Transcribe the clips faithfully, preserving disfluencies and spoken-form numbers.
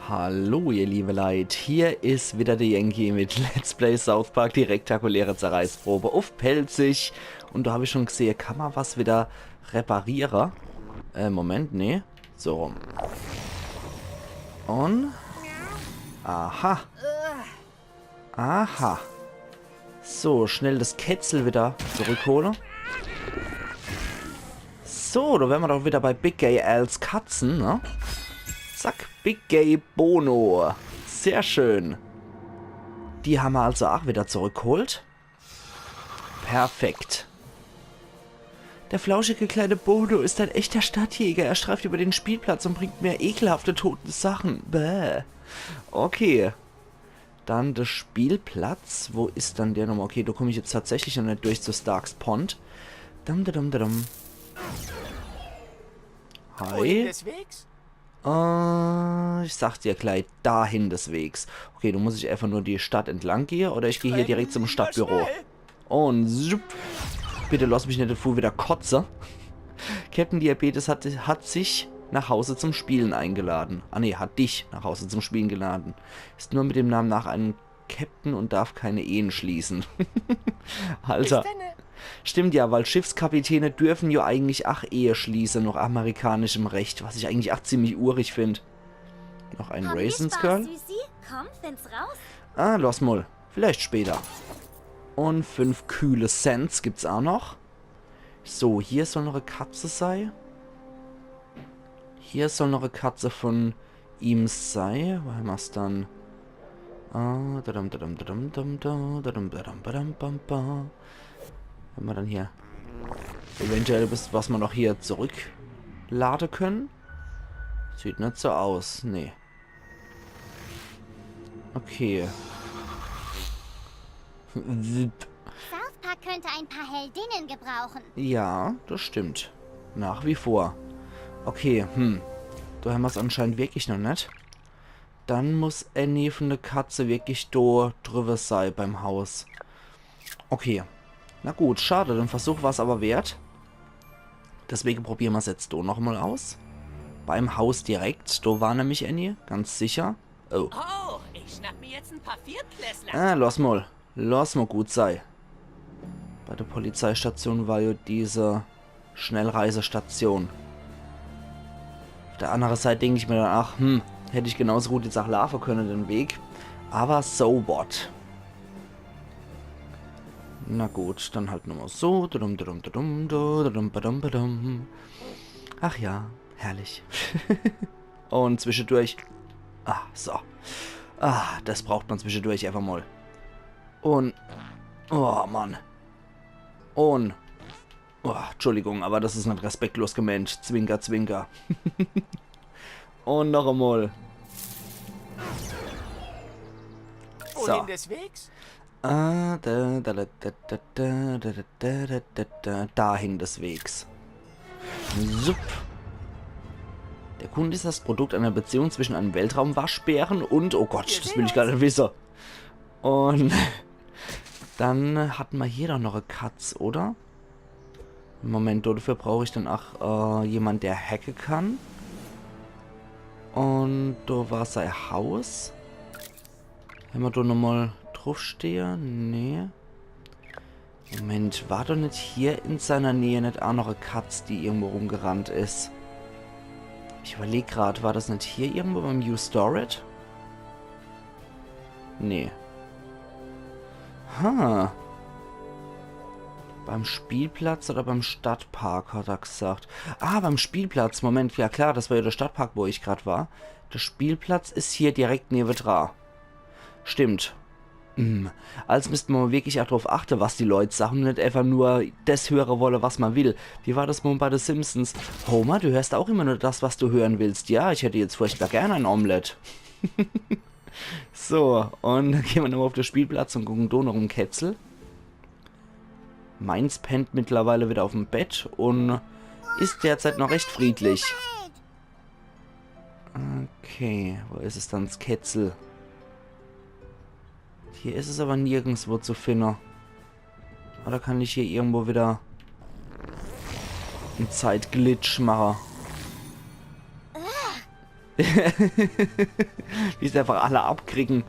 Hallo ihr liebe Leit, hier is wieder de Yankee mit Let's Play South Park, die rektakuläre Zerreißprobe uff Pälzisch. Un do hab ich schon gesehe, kann ma was wieder repariere. Äh, Moment, nee. So rum. Un... Aha. Aha. So, schnell das Kätzel wieder zurückhole. So, do wäre ma doch wieder bei Big Gay Als Katzen, ne? Zack, Big Gay Bono. Sehr schön. Die ham ma also ach wieder zurückgeholt. Perfekt. Der flauschige kleine Bono ist ein echter Stadtjäger. Er streift über den Spielplatz und bringt mir ekelhafte tote Sachen. Bäh. Okay. Dann der Spielplatz. Wo is dann der nochmal? Okay, do komm ich jetzt tatsächlich noch net durch zu Starks Pond. Dum, dum, dum, dum. Wohin Hi. Des Wegs? Äh, ich sag dir gleich, dahin des Wegs. Okay, do muss ich einfach nur die Stadt entlang gehe oder ich geh hier direkt zum Stadtbüro. Un zup. Bitte lass mich net defu wieder kotze. Captain Diabetes hat, hat sich nach Hause zum Spielen eingeladen. Ah nee, hat dich nach Hause zum Spielen geladen. Ist nur mit dem Namen nach einem Captain und darf keine Ehen schließen. Alter. Stimmt ja, weil Schiffskapitäne dürfen ja eigentlich ach Ehe schließe, nach amerikanischem Recht, was ich eigentlich ach ziemlich urig find. Noch ein Raisins Girl? Süßi? Komm, find's raus. Ah, lass mal. Vielleicht später. Un fünf kühle Cents gibt's ach noch. So, hier soll noch e Katze sei. Hier soll noch e Katze von ihm sei. Wo hämmer's dann? Ah, dadam, dadam, dadam, dadam, da, dadam, dadam, badam, bam, ba. Hämmer dann hier eventuell was, was ma noch hier zurücklade können? Sieht net so aus, nee. Okay. Zip. South Park könnte ein paar Heldinnen gebrauchen. Ja, das stimmt. Nach wie vor. Okay, hm. Do hämmer's anscheinend wirklich noch net. Dann muss ääni von de Katze wirklich do drüwwe sei beim Haus. Okay. Na gut, schade, de Versuch war's aber wert. Deswege probiere ma's jetzt do nochmal aus. Beim Haus direkt, do war nämlich ääni, ganz sicher. Oh. Oh, ich schnapp mir jetzt ein paar Viertklässler. Ah, lass mal. Lass mal gut sei. Bei der Polizeistation war ja diese Schnellreisestation. Auf der anderen Seite denk ich mir dann, ach, hm, hätt ich genauso gut jetzt auch laufen können, den Weg. Aber so what. Na gut, dann halt nochmal so. Dudum, dudum, dudum, du, dudum, badum, badum. Ach ja, herrlich. Und zwischendurch. Ah, so. Ah, das braucht man zwischendurch einfach mal. Und. Oh, Mann. Und. Oh, Entschuldigung, aber das ist nicht respektlos gemeint. Zwinker, zwinker. Und noch einmal. So. Wohin des Wegs? Ah, da, da, da. Dahin des Wegs. Sup. Der Kunde ist das Produkt einer Beziehung zwischen einem Weltraumwaschbären und, oh Gott, das will ich gar nicht wissen. Und dann hat man hier doch noch eine Katz, oder? Moment, dafür brauche ich dann auch äh, jemand, der hacke kann. Und da war sein Haus. Wenn wir da nochmal draufstehen, nee. Moment, war doch nicht hier in seiner Nähe nicht auch noch eine Katz, die irgendwo rumgerannt ist? Ich überleg grad, war das nicht hier irgendwo beim You Store It? Nee. Ha. Beim Spielplatz oder beim Stadtpark, hat er gesagt. Ah, beim Spielplatz. Moment, ja klar, das war ja der Stadtpark, wo ich grad war. Der Spielplatz ist hier direkt newedra. Stimmt. Hm. Als müsste man wirklich auch drauf achten, was die Leute sagen und nicht einfach nur das hören wollen, was man will. Wie war das mal bei The Simpsons? Homer, du hörst auch immer nur das, was du hören willst. Ja, ich hätte jetzt furchtbar gern ein Omelett. So, und dann gehen wir nochmal auf den Spielplatz und gucken da noch im Kätzel. Meins pennt mittlerweile wieder auf dem Bett und ist derzeit noch recht friedlich. Okay, wo ist es dann, das Kätzel? Hier ist es aber nirgendwo zu finden. Oder kann ich hier irgendwo wieder einen Zeitglitch machen? Wie se einfach alle abkriegen.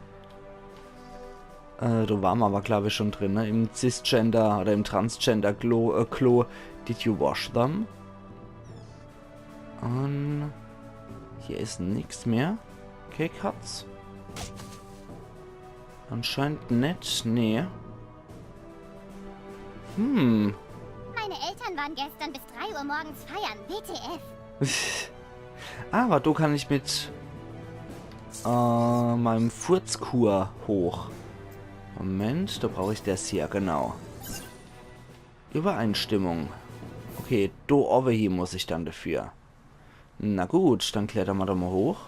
Äh, do ware mer awwer, glaab ich, schun drin, ne? Im Cisgender oder im Transgender-Klo, äh, Klo. Did you wash them? Un hier is nix mehr. Okay, Katz. Anscheinend net, nee. Hm. Meine Eltern waren gestern bis drei Uhr morgens feiern. W T F. Awwer do kann ich mit äh, meinem Furzkur hoch. Moment, do brauch ich des hier, genau. Übereinstimmung. Okay, do owwe hie muss ich dann dafür. Na gut, dann klettere mer do mol hoch.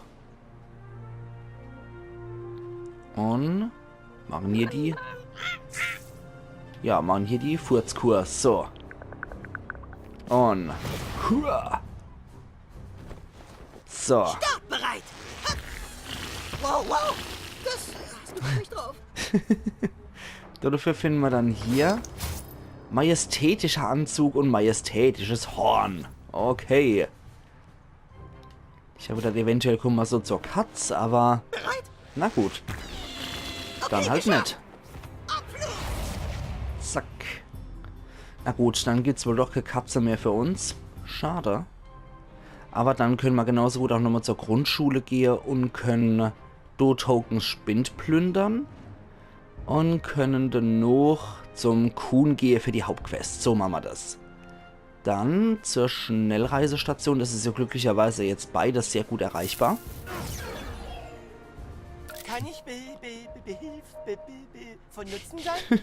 Un mache hier die... Ja, mache hier die Furzkur. So. Un... Hua. So. Startbereit! Wow, wow! Das hast du wirklich drauf. Dafür finde mer dann hier majestätischer Anzug un majestätisches Horn. Okay. Ich hab gedacht, eventuell kumme mer so zur Katz, awwer... Bereit? Na gut. Dann Okay, halt geschafft. Net. Zack. Na gut, dann gibt's wohl doch kee Katze mehr für uns. Schade. Awwer dann könne mer genauso gut ach nochmol zur Grundschule gehe un könne do Tokenspind plündere. Un könne dann noch zum Kuhn gehe für die Hauptquest. So mache mer des. Dann zur Schnellreisestation. Des is ja glücklicherweise jetzt beides sehr gut erreichbar. Kann ich be, be, be, behilf, be, be, be, von Nutzen sein?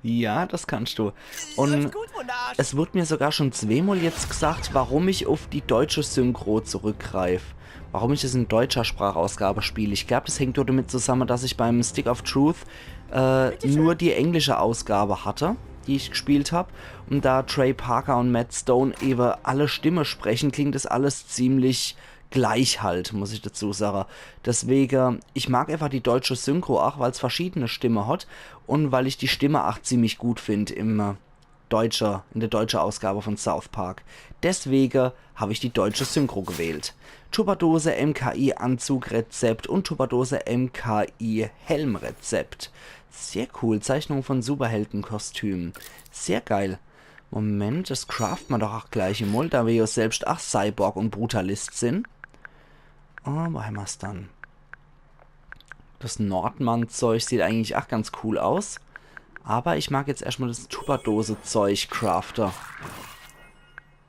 Ja, des kannst du. Un Läuft gut, Wunderarsch. Es wurde mir sogar schon zweemol jetzt gesagt, warum ich auf die deutsche Synchro zurückgreif. Warum ich es in deutscher Sprachausgabe spiele. Ich glaub, des hängt nur damit zusammen, dass ich beim Stick of Truth äh, nur die englische Ausgabe hatte, die ich gespielt hab. Und da Trey Parker und Matt Stone eben alle Stimme sprechen, klingt des alles ziemlich gleich halt, muss ich dazu sagen. Deswegen, ich mag einfach die deutsche Synchro auch, weil's verschiedene Stimme hat und weil ich die Stimme auch ziemlich gut find im äh, deutsche, in der deutschen Ausgabe von South Park. Deswegen hab ich die deutsche Synchro gewählt. Tupperdose M K I Anzugrezept und Tupperdose M K I Helmrezept. Sehr cool, Zeichnung von Superheldenkostüm. Sehr geil. Moment, des craft mer doch auch gleich emol, da mer ja selbst auch Cyborg und Brutalist sin. Oh, wo hämmer's dann? Des Nordmann-Zeug sieht eigentlich auch ganz cool aus. Aber ich mag jetzt erschtmol des Tupperdose-Zeug crafte.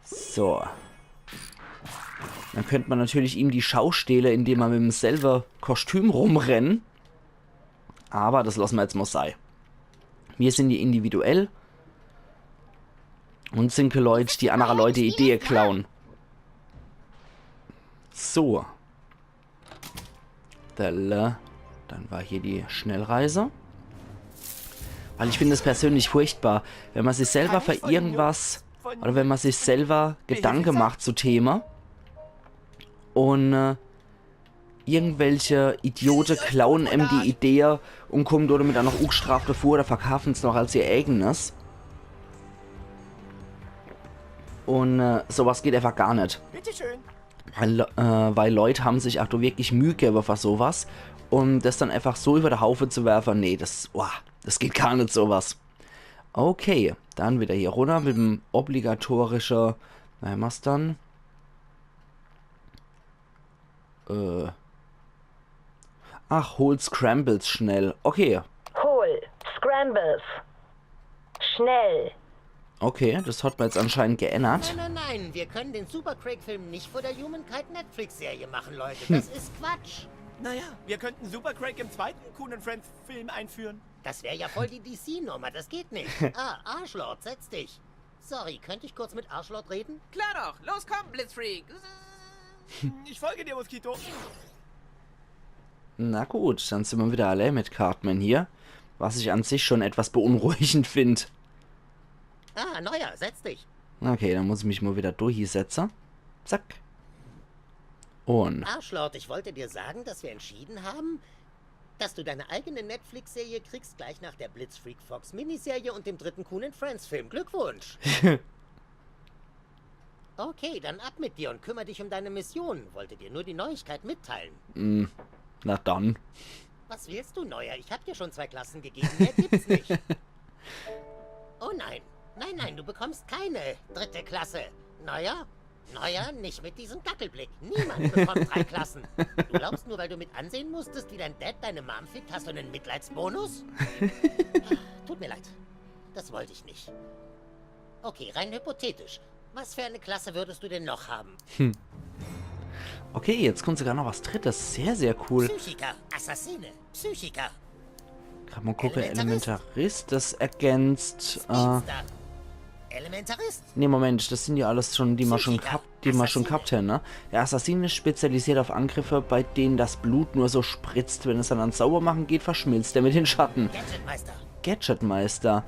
So. Dann könnt mer natürlich ihm die Schau stehle, indem mer mit demselbe Kostüm rumrenne. Aber des losse mer jetzt mol sei. Mir sin ja individuell. Und sin kee Leut, die annere Leute Idee klauen. So. Dalla. Dann war hier die Schnellreise. Weil ich find es persönlich furchtbar, wenn mer sich selber für irgendwas oder wenn mer sich selber Gedanke macht zu Theme und äh, irgendwelche Idiote klauen em die Idee und kommen damit dann noch ungestraft davor oder verkaufen's noch als ihr eigenes. Und äh, sowas geht einfach gar net. Bitteschön. Weil, äh, weil Leut ham sich auch do wirklich Müh gewwe für sowas. Und des dann einfach so über de Haufe zu werfe, nee, des, boah, des geht gar net sowas. Okay, dann wieder hier runner mit dem obligatorische, na, was dann? Äh. Ach, hol Scrambles schnell. Okay. Hol Scrambles. Schnell. Okay, des hat mer jetzt anscheinend geännert. Nein, nein, nein, wir können den Super Craig-Film nicht vor der Humankind Netflix-Serie machen, Leute. Das ist Quatsch. Naja, wir könnten Super Craig im zweiten Coon and Friends Film einführen. Das wäre ja voll die D-C-Nummer, das geht nicht. Ah, Arschlord, setz dich. Sorry, könnte ich kurz mit Arschlord reden? Klar doch, los komm, Blitzfreak. Ich folge dir, Mosquito. Na gut, dann sin mer wieder alle mit Cartman hier. Was ich an sich schon etwas beunruhigend find. Ah, Neuer, setz dich. Okay, dann muss ich mich mol wieder do hiesetze. Zack. Und Arschlord, ich wollte dir sagen, dass wir entschieden haben, dass du deine eigene Netflix-Serie kriegst, gleich nach der Blitzfreak Fox Miniserie und dem dritten Coon and Friends Film. Glückwunsch! Okay, dann ab mit dir und kümmere dich um deine Mission. Wollte dir nur die Neuigkeit mitteilen. Hm, na dann. Was willst du, Neuer? Ich hab dir schon zwei Klassen gegeben. Mehr gibt's nicht. Oh nein. Nein, nein, du bekommst keine dritte Klasse. Neuer? Neuer, nicht mit diesem Gackelblick. Niemand bekommt drei Klassen. Du glaubst, nur weil du mit ansehen musstest, wie dein Dad deine Mom fickt, hast du einen Mitleidsbonus? Tut mir leid. Das wollte ich nicht. Okay, rein hypothetisch. Was für eine Klasse würdest du denn noch haben? Okay, jetzt kommt sogar noch was Drittes. Sehr, sehr cool. Psychiker, Assassine, Psychiker. Kann man gucken, Elementarist. Elementarist, das ergänzt. Äh, Speedster. Elementarist. Nee, Moment, das sind ja alles schon, die man schon Psychiker. gehabt, die man schon Assassine. Gehabt haben, ne? Der Assassine ist spezialisiert auf Angriffe, bei denen das Blut nur so spritzt. Wenn es dann ans Saubermachen geht, verschmilzt er mit den Schatten. Gadgetmeister. Gadgetmeister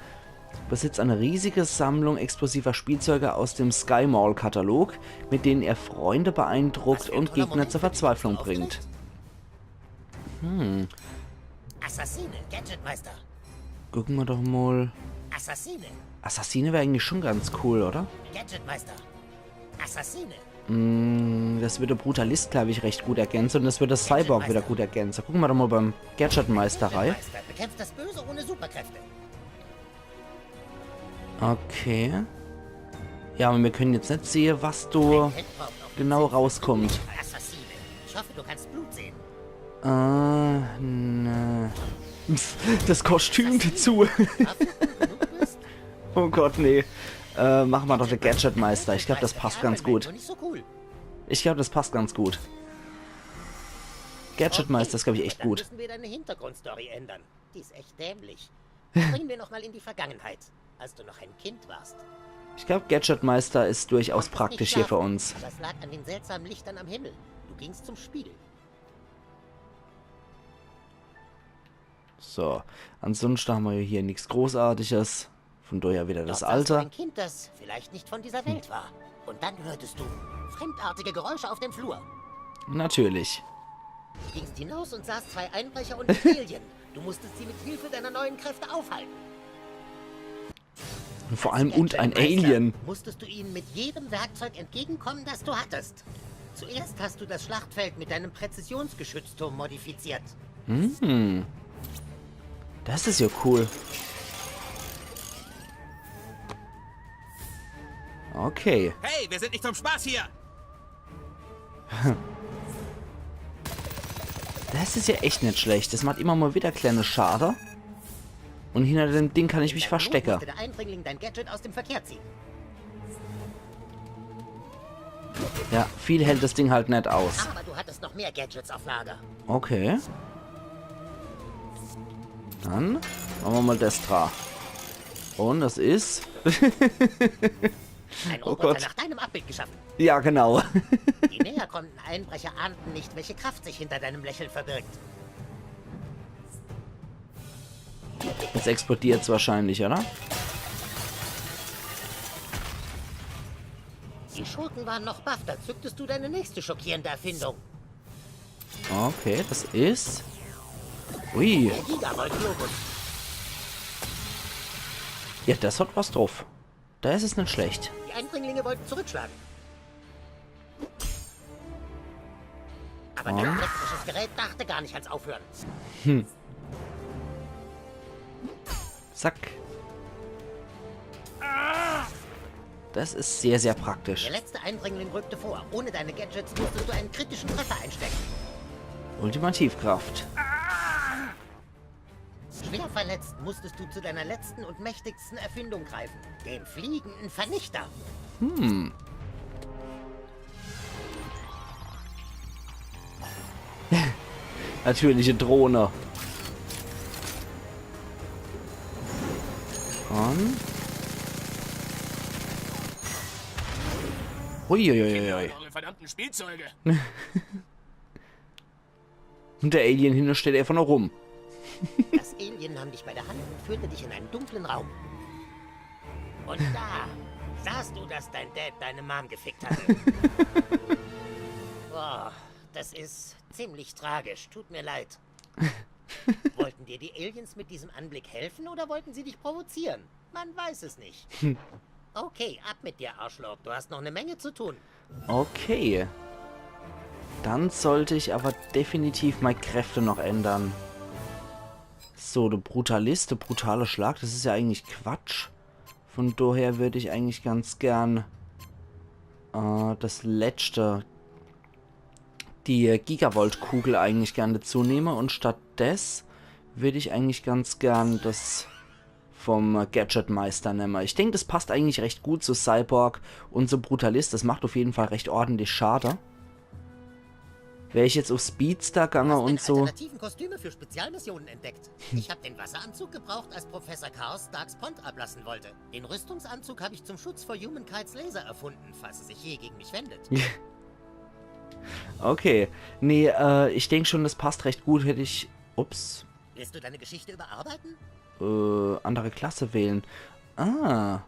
besitzt eine riesige Sammlung explosiver Spielzeuge aus dem Sky Mall Katalog, mit denen er Freunde beeindruckt Was für ein und toller Gegner Moment zur für dich, Verzweiflung bist du bringt. Assassine, Gadgetmeister. Gucken wir doch mal. Assassine, Assassine wäre eigentlich schon ganz cool, oder? Gadgetmeister. Assassine. Mm, das würde Brutalist, glaube ich, recht gut ergänzen und das würde Cyborg wieder gut ergänzen. Gucken wir doch mal beim Gadgetmeister rein. Gadgetmeister bekämpft das Böse ohne Superkräfte. Okay. Ja, aber wir können jetzt nicht sehen, was da Held braucht noch genau rauskommt. Assassine. Ich hoffe, du kannst Blut sehen. Äh, ne. Pff, das Kostüm dazu. Genug bist? Oh Gott, nee. Äh, machen wir doch den Gadgetmeister. Ich glaube, das passt ganz gut. Nur nicht so cool. Ich glaube, das passt ganz gut. Gadgetmeister ist, glaube ich, echt Dann gut. Müssen wir deine Hintergrundstory ändern. Die ist echt dämlich. Springen wir nochmal in die Vergangenheit, als du noch ein Kind warst. Ich glaube, Gadgetmeister ist durchaus praktisch hier für uns. Das lag an den seltsamen Lichtern am Himmel. Du gingst zum Spiegel. So, ansonsten haben wir hier nichts Großartiges. Von daher wieder das Dort sahst du Alter. Ein Kind, das vielleicht nicht von dieser Welt war. Und dann hörtest du fremdartige Geräusche auf dem Flur. Natürlich. Du gingst hinaus und sahst zwei Einbrecher und ein Alien. Du musstest sie mit Hilfe deiner neuen Kräfte aufhalten. Und vor allem und ein Gadgetmeister Alien. Musstest du ihnen mit jedem Werkzeug entgegenkommen, das du hattest. Zuerst hast du das Schlachtfeld mit deinem Präzisionsgeschützturm modifiziert. Hm. Das ist ja cool. Okay. Hey, wir sind nicht zum Spaß hier! Das ist ja echt nicht schlecht. Das macht immer mal wieder kleine Schade. Und hinter dem Ding kann ich mich In deiner Not verstecken. Musste der Eindringling dein Gadget aus dem Verkehr ziehen. Ja, viel hält das Ding halt nicht aus. Aber du hattest noch mehr Gadgets auf Lager. Okay. Dann machen wir mal das dra. Und das ist... Ein Oh Roboter Gott. Nach deinem Abbild geschaffen. Ja, genau. Die näher kommenden Einbrecher ahnten nicht, welche Kraft sich hinter deinem Lächeln verbirgt. Jetzt explodiert's wahrscheinlich, oder? Die Schurken waren noch baff, da zücktest du deine nächste schockierende Erfindung. Okay, das ist... Ui. Der Gigavolt-Globus. Ja, das hat was drauf. Da ist es nicht schlecht. Die Eindringlinge wollten zurückschlagen. Aber dein elektrisches Gerät dachte gar nicht ans Aufhören. Zack. Das ist sehr, sehr praktisch. Der letzte Eindringling rückte vor. Ohne deine Gadgets musstest du einen kritischen Treffer einstecken. Ultimativkraft. Schwer verletzt musstest du zu deiner letzten und mächtigsten Erfindung greifen. Dem fliegenden Vernichter. Natürliche Drohne. Und... Uiuiuiui. Eure verdammten Spielzeuge! Und der Alien hinten steht einfach nur rum. Das Alien nahm dich bei der Hand und führte dich in einen dunklen Raum. Und da sahst du, dass dein Dad deine Mom gefickt hatte. Boah, das ist ziemlich tragisch. Tut mir leid. Wollten dir die Aliens mit diesem Anblick helfen oder wollten sie dich provozieren? Man weiß es nicht. Okay, ab mit dir, Arschloch. Du hast noch eine Menge zu tun. Okay. Dann sollt ich awwer definitiv mei Kräfte noch ännere. So, de Brutalist, de brutale Schlag, des is ja eigentlich Quatsch. Vun doher würd ich eigentlich ganz gern äh, des letschte, die Gigavolt-Kugel eigentlich gern dezu nemme un stattdes würd ich eigentlich ganz gern des vum Gadgetmeister nemme. Ich denk, des passt eigentlich recht gut zu Cyborg un zu Brutalist. Des macht uff jeden Fall recht ordentlich Schade. Wär ich jetzt uff Speedster gange un so. Alternativen Kostüme für Spezialmissionen entdeckt. Ich habe den Wasseranzug gebraucht, als Professor Chaos Starks Pond ablassen wollte. Den Rüstungsanzug habe ich zum Schutz vor Humankids Laser erfunden, falls er sich je gegen mich wendet. Okay. Nee, äh, ich denk schon, des passt recht gut, hätt ich. Ups. Willst du deine Geschichte überarbeiten? Äh, andere Klasse wählen. Ah.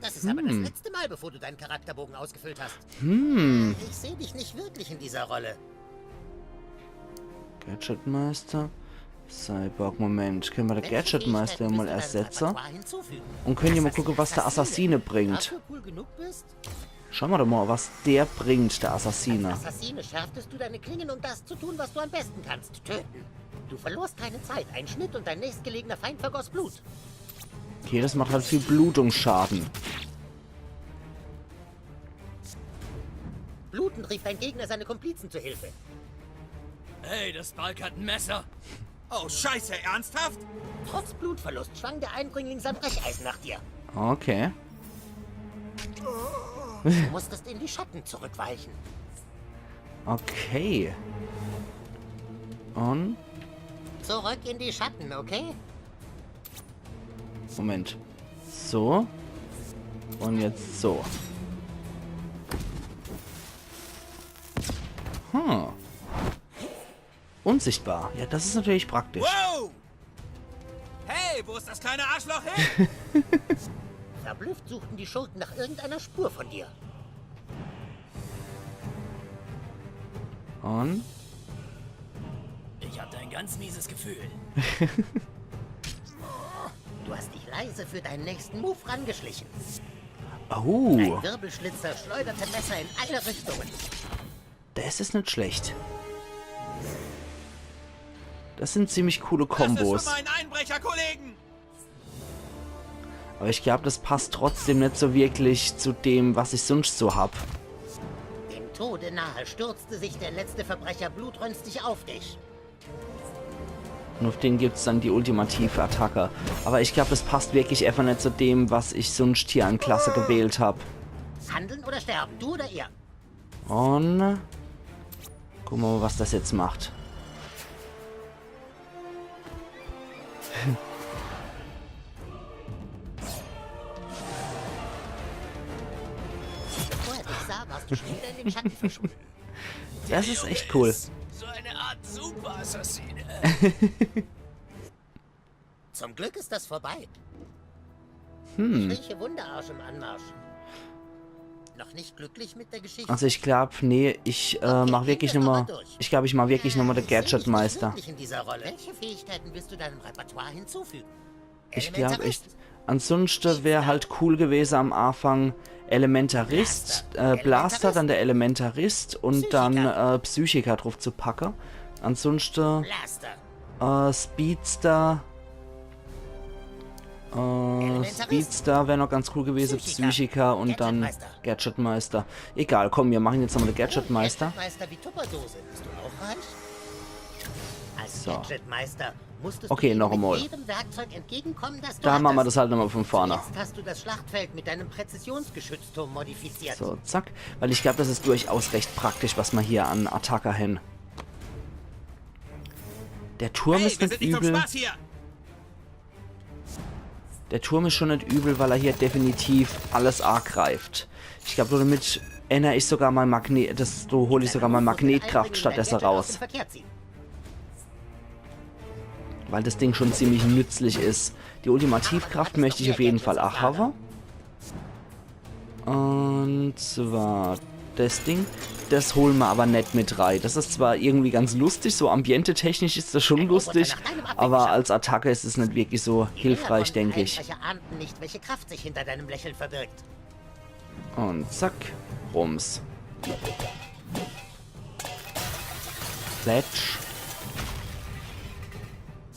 Das ist aber das letzte Mal, bevor du deinen Charakterbogen ausgefüllt hast. Hm. Ich sehe dich nicht wirklich in dieser Rolle. Gadgetmeister. Cyborg, Moment. Kenne mer de Gadgetmeister mol ersetze? Repertoire hinzufügen. Un kenne mer mol gucke, was de Assassine bringt. Dafür cool genug bist? Schau mer doch mol, was der bringt, de Assassine. Assassine, schärftest du deine Klingen, um das zu tun, was du am besten kannst: töten. Du verlorst keine Zeit. Ein Schnitt und dein nächstgelegener Feind vergoss Blut. Okay, des macht halt viel Blutungsschaden. Blutend rief dein Gegner seine Komplizen zu Hilfe. Hey, das Balk hat ein Messer. Oh, Scheiße, ernsthaft? Trotz Blutverlust schwang der Eindringling sein Brecheisen nach dir. Okay. Du musstest in die Schatten zurückweichen. Okay. Un? Zurück in die Schatten, okay? Moment. So. Un jetzt so. Hm. Unsichtbar. Ja, des is natürlich praktisch. Wow! Hey, wo ist das kleine Arschloch hin? Verblüfft suchten die Schurken nach irgendeiner Spur von dir. Un? Ich hatte ein ganz mieses Gefühl. Du hast dich leise für deinen nächsten Move rangeschlichen. Oh, Ein Wirbelschlitzer schleuderte Messer in alle Richtungen. Des is net schlecht. Des sin ziemlich coole Das ist für Kombos. Meinen Einbrecherkollegen. Awwer ich glaab, des passt trotzdem net so wirklich zu dem, was ich sunscht so hab. Dem Tode nahe stürzte sich der letzte Verbrecher blutrünstig auf dich. Un uff den gibt's dann die ultimative Attacke. Awwer ich glaab, des passt wirklich äfach net zu dem, was ich sunscht hier an Klasse gewählt hab. Handeln oder sterben, du oder er. Un gucke mer mol, was des jetzt macht. Bevor er dich sah, warst du schon wieder in den Schatten verschwunden. Des is echt cool. So eine Art Super-Assassine. Zum Glück ist das vorbei. Hm. Ich rieche Wunderarsch im Anmarsch. Noch nicht glücklich mit der Geschichte? Also ich glaab, nee, ich äh, mach wirklich nochmol. Ich glaab, ich mach wirklich nochmol de Gadget-Meister. Wirklich in dieser Rolle. Welche Fähigkeiten willst du deinem Repertoire hinzufügen? Ich glaab echt. Ansunschte wär halt cool gewese am Anfang Elementarist, äh, Blaster, dann de Elementarist un dann äh, Psychiker druff zu packe. Ansunschte Blaster. äh, Speedster. Äh, Speedster wär noch ganz cool gewese. Psychiker un dann Gadgetmeister. Egal, komm, mir mache jetzt nochmol de Gadgetmeister. Gadgetmeister wie Tupperdose. Bist du auch reich? Als So. Gadgetmeister musstest Okay, du noch ihnen emol. Mit jedem Werkzeug entgegenkommen, das du Do mache mer hattest. Des halt nochmol vun vorne. Jetzt hast du das Schlachtfeld mit deinem Präzisionsgeschützturm modifiziert. So, zack. Weil ich glaab, des is durchaus recht praktisch, was mer hier an Attacke hen. De Turm Hey, is wir net sind nicht zum übel. Spaß hier. De Turm is schun net übel, weil er hier definitiv alles agreift. Ich glaab, nur damit ännere ich sogar mei Magnet, des, do hol ich sogar mei Magnetkraft stattdesse raus. Weil des Ding schun ziemlich nützlich is. Die Ultimativkraft möcht ich uff jeden Fall ach hawwe. Un zwar des Ding. Des hole mer awwer net mit rei. Des is zwar irgendwie ganz lustig, so ambientetechnisch is des schun lustig, awwer als Attacke is es net wirklich so hilfreich, denk ich. Einbrecher ahnten nicht, welche Kraft sich hinter deinem Lächeln verbirgt. Un zack, rums. Plätsch.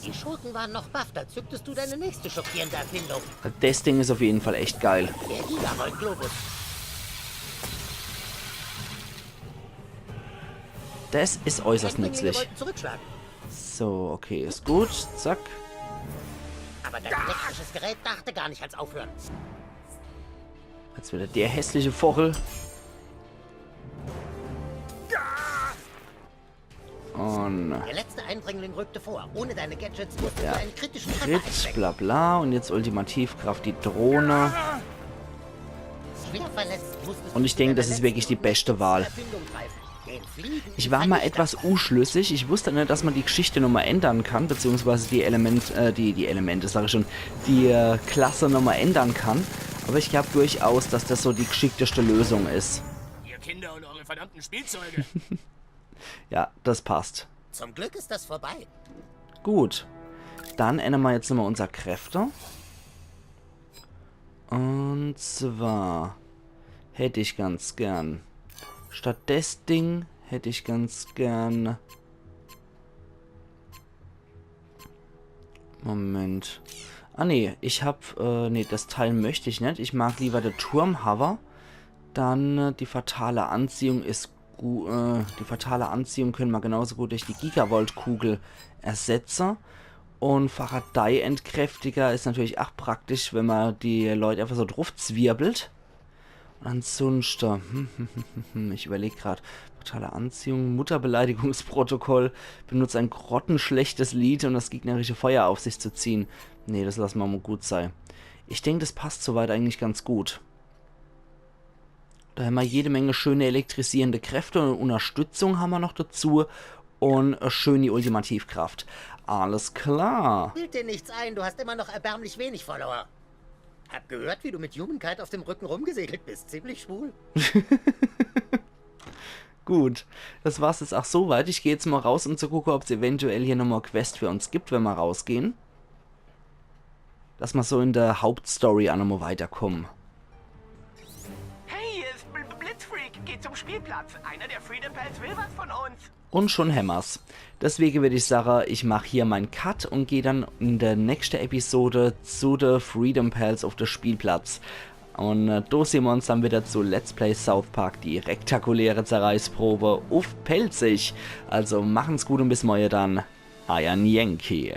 Die Schurken waren noch baff, da zücktest du deine nächste schockierende Erfindung. Des Ding is uff jeden Fall echt geil. Der Gigavolt-Globus. Des is äußerst nützlich. Eindringlinge wollten zurückschlagen. So, okay, is gut. Zack. Aber dein elektrisches Gerät dachte gar nicht ans Aufhören. Jetzt widder der hässliche Vochel. Un der letzte Eindringling rückte vor. Ohne deine Gadgets musstest du einen kritischen Treffer einstecken. Bla bla. Un jetzt Ultimativkraft, die Drohne. Schwer verletzt musstest du zu deiner letzten Runde Kraft greifen. Un ich denk, des is wirklich die beschte Wahl. Den Fliegen vernichtet. Ich war mer etwas uschlüssig. Ich wusst net, dass mer die Geschichte nochmol ännere kann, beziehungsweise die Element-, äh, die, die Elemente, sag ich schun, die, äh, Klasse nochmol ännere kann. Awwer ich glaab durchaus, dass des so die gschickteste Lösung is. Ihr Kinder und eure verdammten Spielzeuge. Ja, des passt. Zum Glück ist das vorbei. Gut. Dann ännere mer jetzt nochmol unser Kräfte. Un zwar hätt ich ganz gern, statt des Ding hätt ich ganz gern, Moment. Ah nee, ich hab, äh, nee, des Teil möcht ich net. Ich mag liewer de Turm hawwe. Dann, äh, die fatale Anziehung is gu-, äh, die fatale Anziehung könne mer genauso gut durch die Gigavolt-Kugel ersetze. Un Faraday-Entkräftiger is natürlich ach praktisch, wenn mer die Leut einfach so druffzwirbelt. Un ansunschte, hm, hm, hm, hm, hm, ich überleg grad. Fatale Anziehung, Mutterbeleidigungsprotokoll, benutzt ein grottenschlechtes Lied, um das gegnerische Feuer auf sich zu ziehen. Nee, des lasse mer mol gut sei. Ich denk, des passt soweit eigentlich ganz gut. Do hämmer jede Menge schöne elektrisierende Kräfte un Unterstützung hämmer noch dazu. Un, äh, schön die Ultimativkraft. Alles klar. Bild dir nichts ein, du hast immer noch erbärmlich wenig Follower. Hab gehört, wie du mit Human Kite auf dem Rücken rumgesegelt bist. Ziemlich schwul. Gut, des war's jetzt ach soweit. Ich geh jetzt mol raus, um zu gucke, ob's eventuell hier nochmol Quest für uns gibt, wenn mer rausgehn. Dass mer so in de Hauptstory ach nochmol weiterkumme. Hey, hier ist Bl-, Bl-, Blitzfreak. Geht zum Spielplatz. Einer der Freedom Pals will was von uns. Un schun hämmer's. Deswege würd ich sage, ich mach hier mein Cut un geh dann in de nächschte Episode zu de Freedom Pals uff de Spielplatz. Un, äh, do sehn mer uns dann widder zu Let's Play South Park, die rektakuläre Zerreißprobe uff Pälzisch. Also machen's gut un bis morje dann. Eier Yankee.